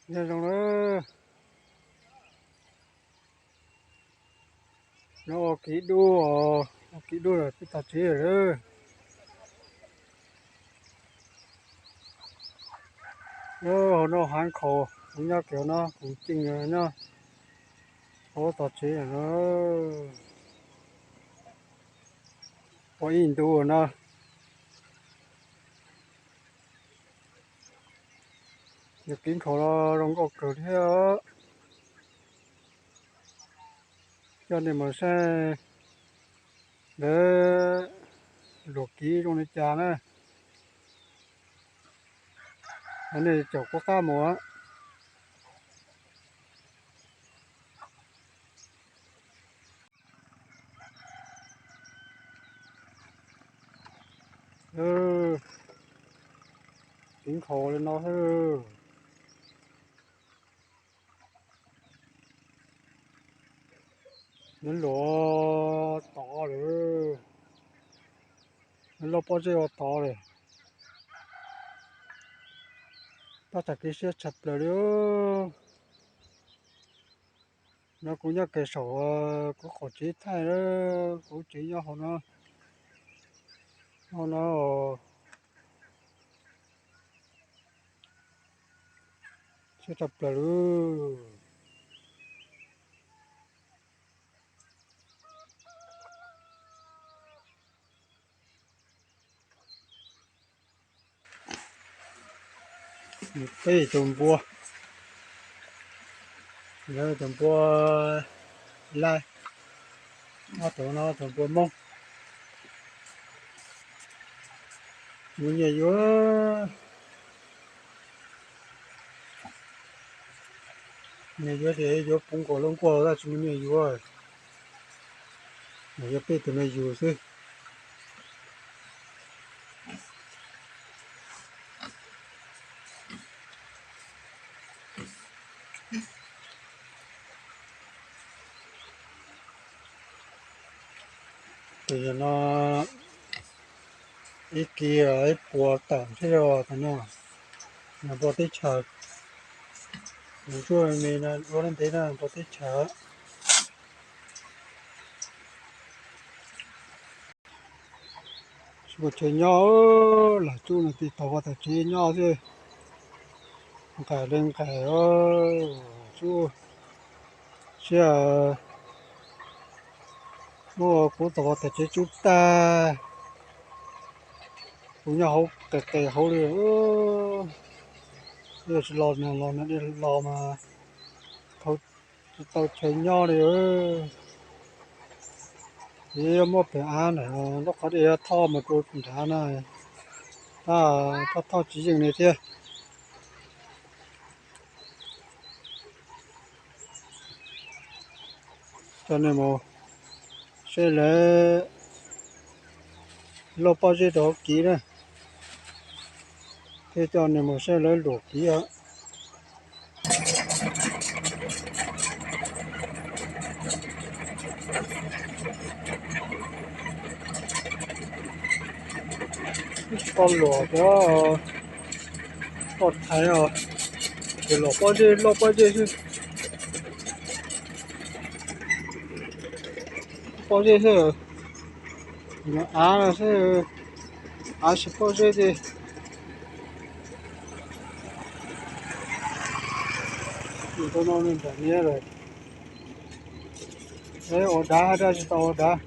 Nyob zoo na, no ua kev dub, ua kev dub lawm peb tau tsev lawm. Hauv no hav nkhaus, kuv nyob kiag no kuv ceeb nyob, ua tau tsev lawm. Ua ib ntu no, yog kev nkhaus los zoo nkauj kawg thiab. Coj nej mus saib lawv luam kev zoo li cas na. Nej caum kuv qab mus. Kev nkhaus li no xwb. Nws luam tod lawm, nws loj pob zeb ua tod lawm. Pab tas kev siab tshaj plaws li. No kuv nyob kiag saum kuv qhov tsev thaij, kuv tsev nyob hauv no, hauv no. Siab tshaj plaws li. Peb tus npua, tus npua laij, ob tug no tus npua moob. Tsis muaj nyiaj yuav. Nyiaj yuav ces yuav puv nkaus lub nkuaj tab tsis muaj nyiaj yuav. Mas yuav peb tus no yug xwb. Tus no ib kis ib puas tawm thiab os, tus no npua teb chaws. Nws tsuj me no ua ntev na, npua teb chaws. Tsis muaj chaw nyob, lam tsuj no tiv tauv vaj tauv tsev nyob xwb. Nqaim li nqaim, tsuj siab. Muab kuv tauv vaj tauv tsev tsuj tag, kuv nyob hauv qis qis hauv li. Yog tsis los no los no dej los mas thaum tsis tau chaw nyob li. Ces yuav muab pem av ntawm lub qhov dej thoj mus rau nrad na, tab thoj thoj tsis yeej li thiab. Coj nej mus saib lawv loj pob zeb rau hauv kev na, thiab coj nej mus saib lawv luam kev os. Tsis tau luam cov toj thaiv os, ces luam pob zeb loj pob zeb xwb. Pob zeb xwb, av no xwb, av tsis pob zeb ces. Tus no nws nram niab lawm, ua dav hab dab tsis tau ua dav.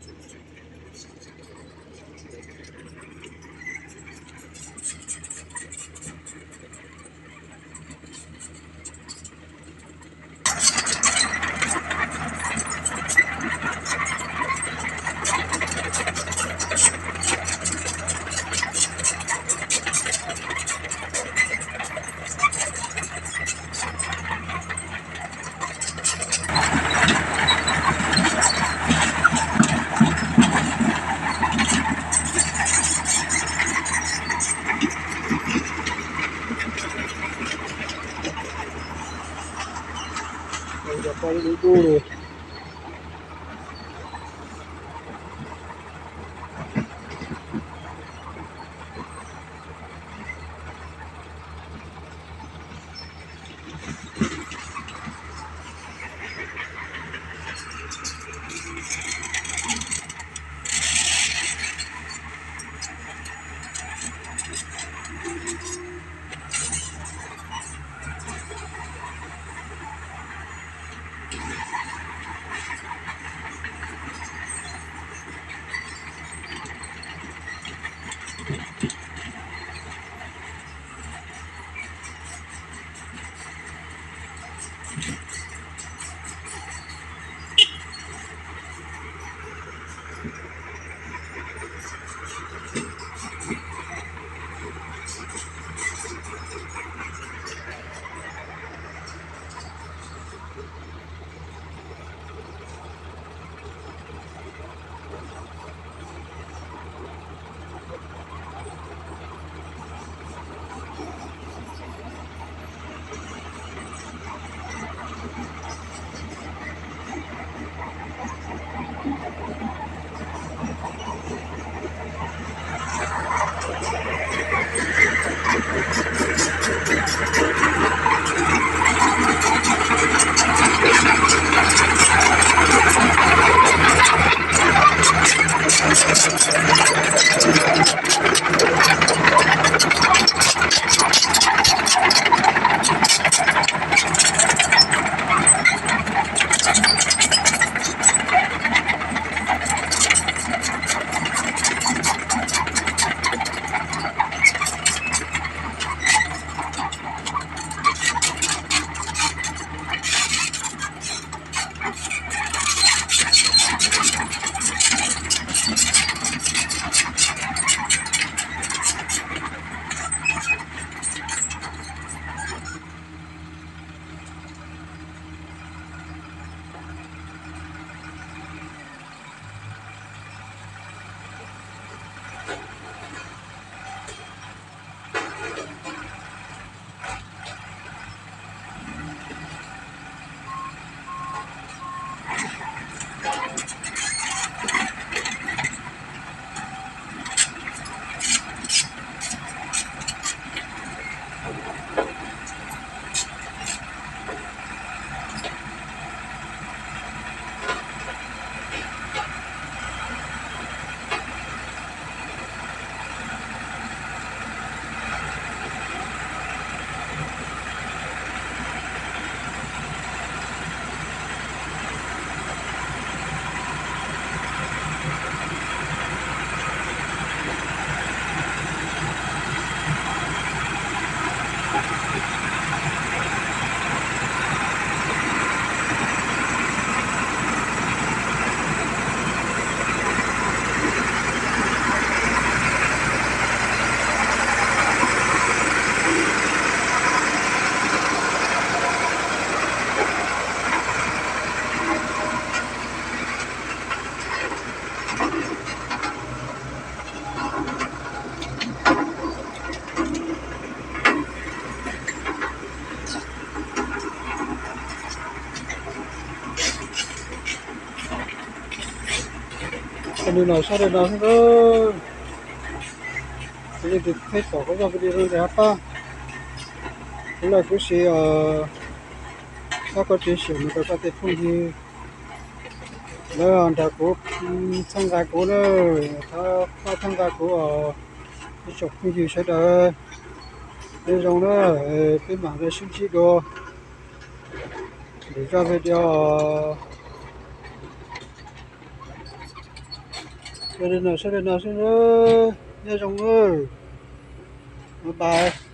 Cov poj ib lub dub li. Sab li no, sab li no xwb na. Leej twg pom kuv zaj video no ces ho pab kuv like kuv share, pab kuv tsev xyuam mus rau koj tej phooj ywg lawv nrog kuv txhawb nqa kuv na, thov pab txhawb nqa kuv os ib tsoom phooj ywg sawv daws. Nyob zoo na, peb mam li sib ntsib dua lwm zaj video. Sab li no, sab li no xwb na. Nyob zoo, bye bye.